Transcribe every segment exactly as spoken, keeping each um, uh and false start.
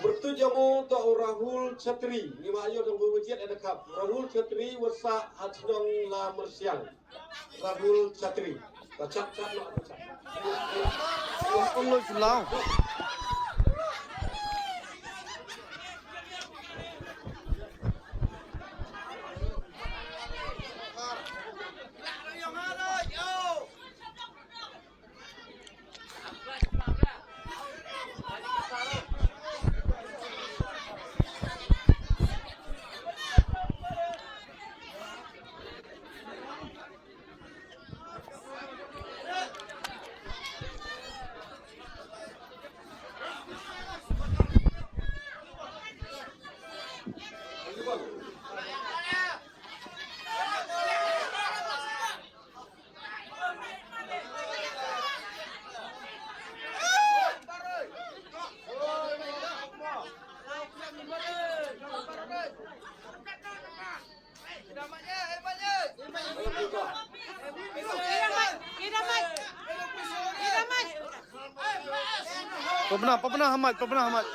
Pyrtuit ïa u to u Rahul Chatri, ngi ma ïoh dang u jied ïa ka khap. Rahul Chatri, wa sah ha shnong La Myrsiang. Rahul Chatri. Ka chat chat noh ka chat. Pabna, pabna hamat, pabna hamat.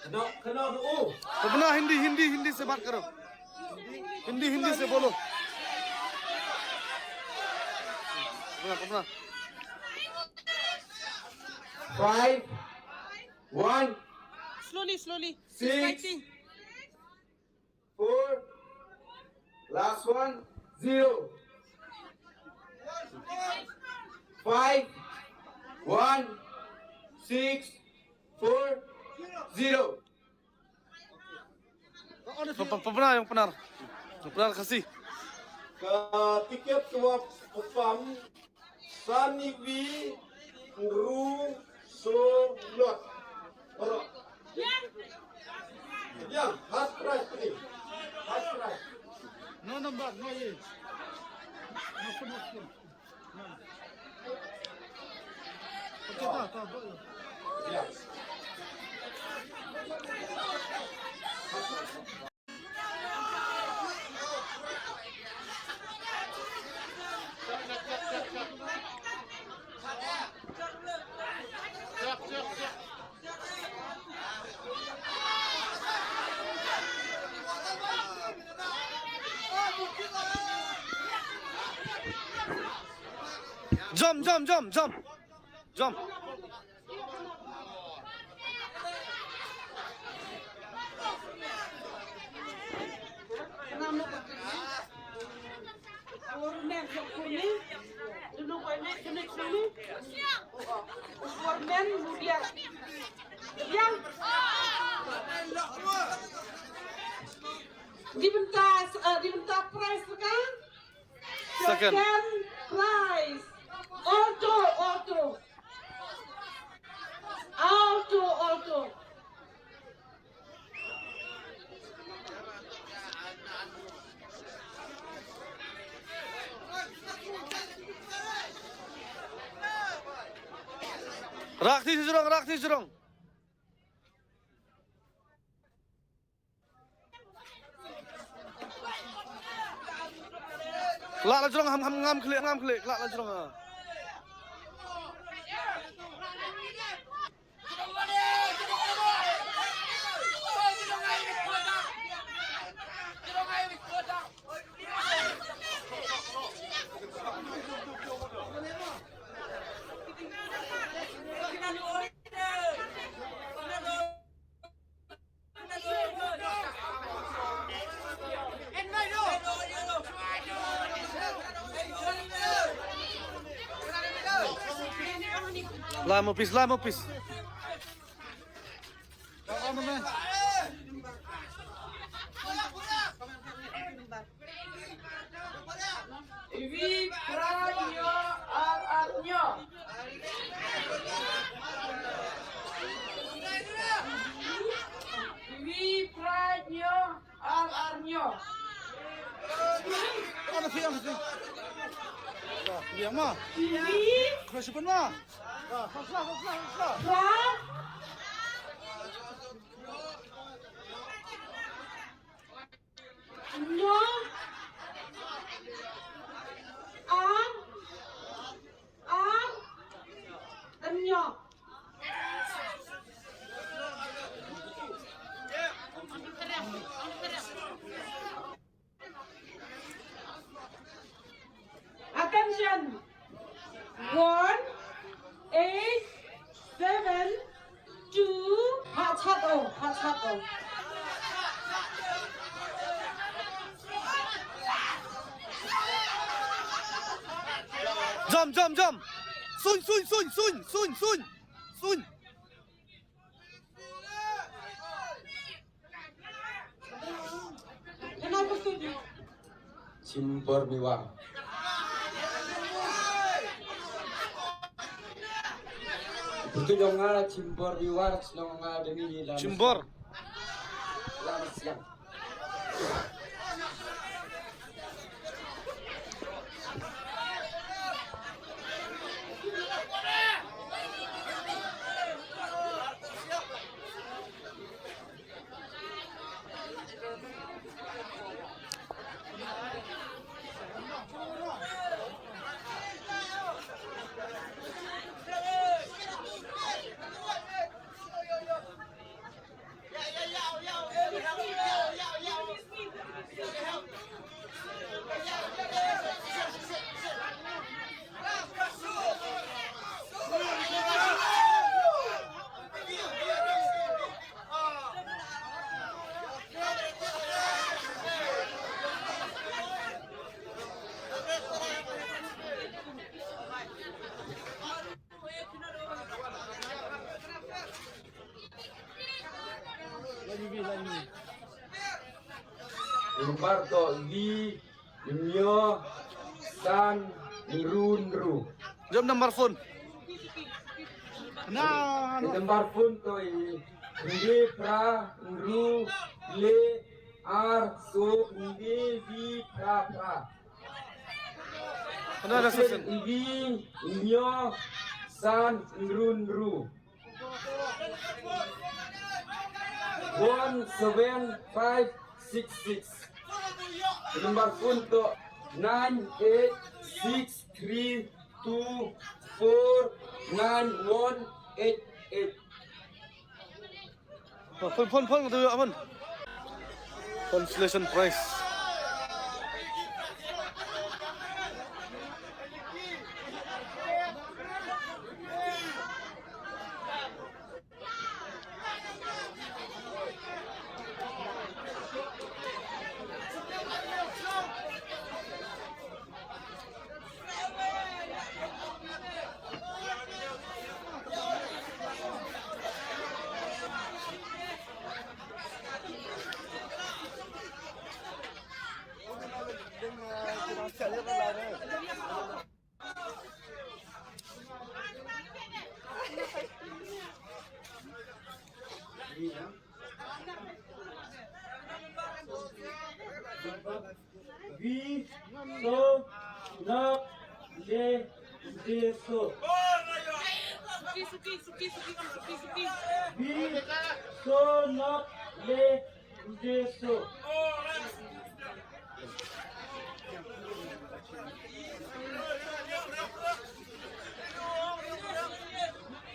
Kena, kena doa. Pabna Hindi, Hindi, Hindi se baat karo. Hindi, Hindi se bolo. Pabna, pabna. Five, one. Slowly, slowly. Six. Fighting. Four. Last one. Zero. Five. One. Six. Four. Zero. Pa, pa, pabna ïa u Pnar. Pnar Khasi. Ka tiket ka wa pam. San wi ru so lot. Oro. Ya, first prize ni. First prize. No number, no ye. No, no, no. No. Okay, ta, ta, ta. Ya. Jump, jump, jump, jump. Jump. Di bynta, eh, di bynta prize ka? Second. Second prize. Alto, alto. Alto, alto. Rak ti jrong, rak ti jrong. Lah la jrong, ham, ham, ngam khlieh, ngam khlieh, lah la jrong, ah. Lai mo pis, lai mo pis. Iwi phra hynñiew ar ar hynñiew. Iwi phra hynñiew ar ar hynñiew. Ano si, ano si. Yang ma. Iwi. Kena simpan ma. Hafla, hafla, hafla. Phra. Hynñiew. Jom, jom, jom. Suin, suin, suin, suin, suin, suin. Suin. Chimbor Miwar. Betul dong nga, Chimbor Miwar, senang nga demi ni lah. Chimbor. Lah siang. Nombar to li, hynñiew, san, hynru, hynru. Jom nombar phone. Na, na. Nombar phone to i, hynñiew, phra, hynru, le, ar, so, hynñiew, li, phra, phra. Ano na session? Hynñiew, san, hynru, hynru. One seven five six six. Nombar phone to nine eight six three two four nine one eight eight. Phone, phone, phone, tu ya, phone. Consolation prize. Wi, so, nok, le, de, so. Suki, suki, suki, suki, suki, suki. Wi, so, nok, le, de, so.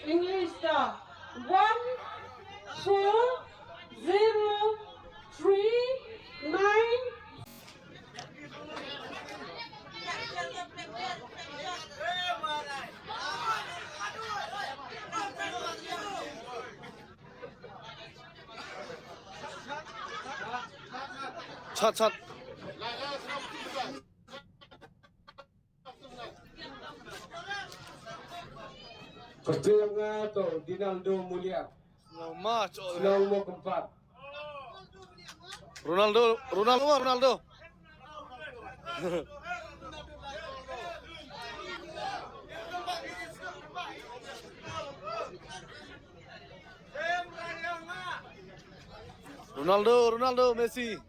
English da. One, four, zero, three, nine. Chat, chat. Percaya nga to Dinaldo Mulia. Lama, cok. Selalu mau keempat. Ronaldo, Ronaldo, Ronaldo. Ronaldo, Ronaldo, Messi.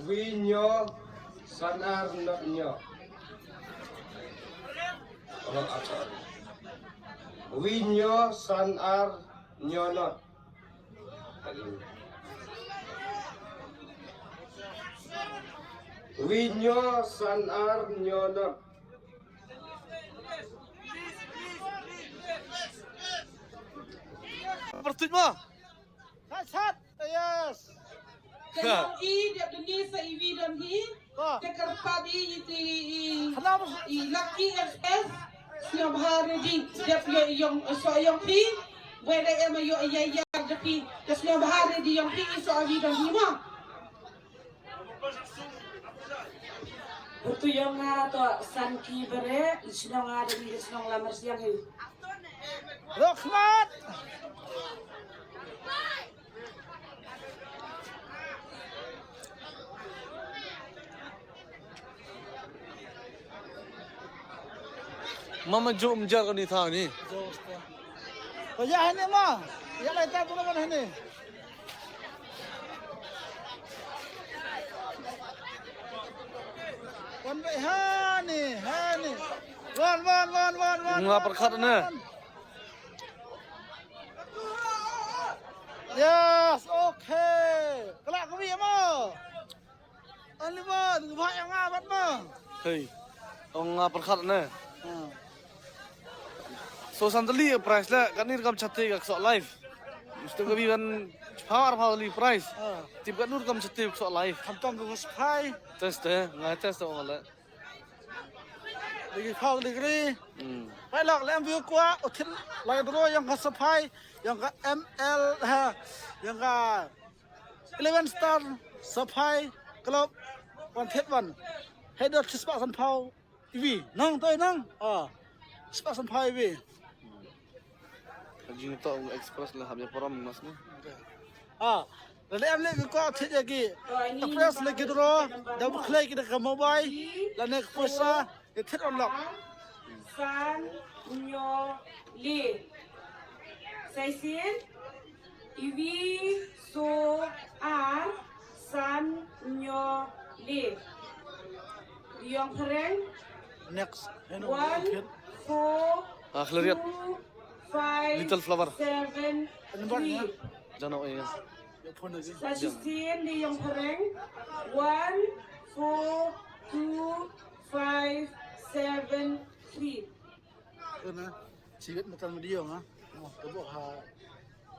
Wi nyo san ar not nyo. Wi nyo san ar nyo not. Wi nyo san ar nyo not. Pyrtuit mo. Sat, sat. Yes. Ka long i dep deni sa iwi don hi. Te kyrpad i i i Lucky Express. Sngewbha ready dep ïoh ïong, so ïong phi. Wei da em ïoh ïa ïa da phi. Te sngewbha ready ïong phi i so iwi don hi mo. Utu ïong nga to san ki bere, i shnong nga da i shnong Lamar Siang hi. Rock smart. Mama jom jar ko ni tha ni. Ko ya hene ma. Ya lai ta tu na hene. Wan bai hani, hani. Wan, wan, wan, wan, wan. Nga pyrkhat ne. Yes, okay. Kelak ke wi mo. Ani ba, ba yang nga bat mo. Hei. Ong nga pyrkhat ne. So san tylli prize la, kan ni kam chate ka sok live. Mesti ka bi kan chapar pha tylli prize. Tip kan nur kam chate ka sok live. Kam tong ka spai. Test eh, nga test ong la. Lagi pha lagi. Hmm. Pai lak lem view kwa, utin lai dro yang ka spai, yang ka M L ha, yang ka Eleven Star Safai Club, wan thied wan. Hei dot shispah sanphaw iwi. Nang toi nang. Ah. Shispah sanphaw iwi. Ka jingtoh Express la hap ïa parom mas ne. Ah. Lada em leh ki kwah thied ïa ki. Express leh ki dro. Da bukhlei ki da ka mobile. Lane ka pisa. Ïa thied unlock. San nyo le. Saisin. Iwi so ar san nyo le. Ïong phareng. Next. One four Ah, khlariat. Two five Little flower. Seven three. Jano eh. Sa shisien de ïong phareng. One four two five seven three. Kana, sibit matan video nga. Oh, tebo ha,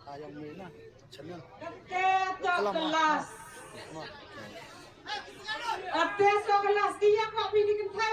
ha yang ni na channel. Kate to kelas. Ate to kelas dia kok pini kentai.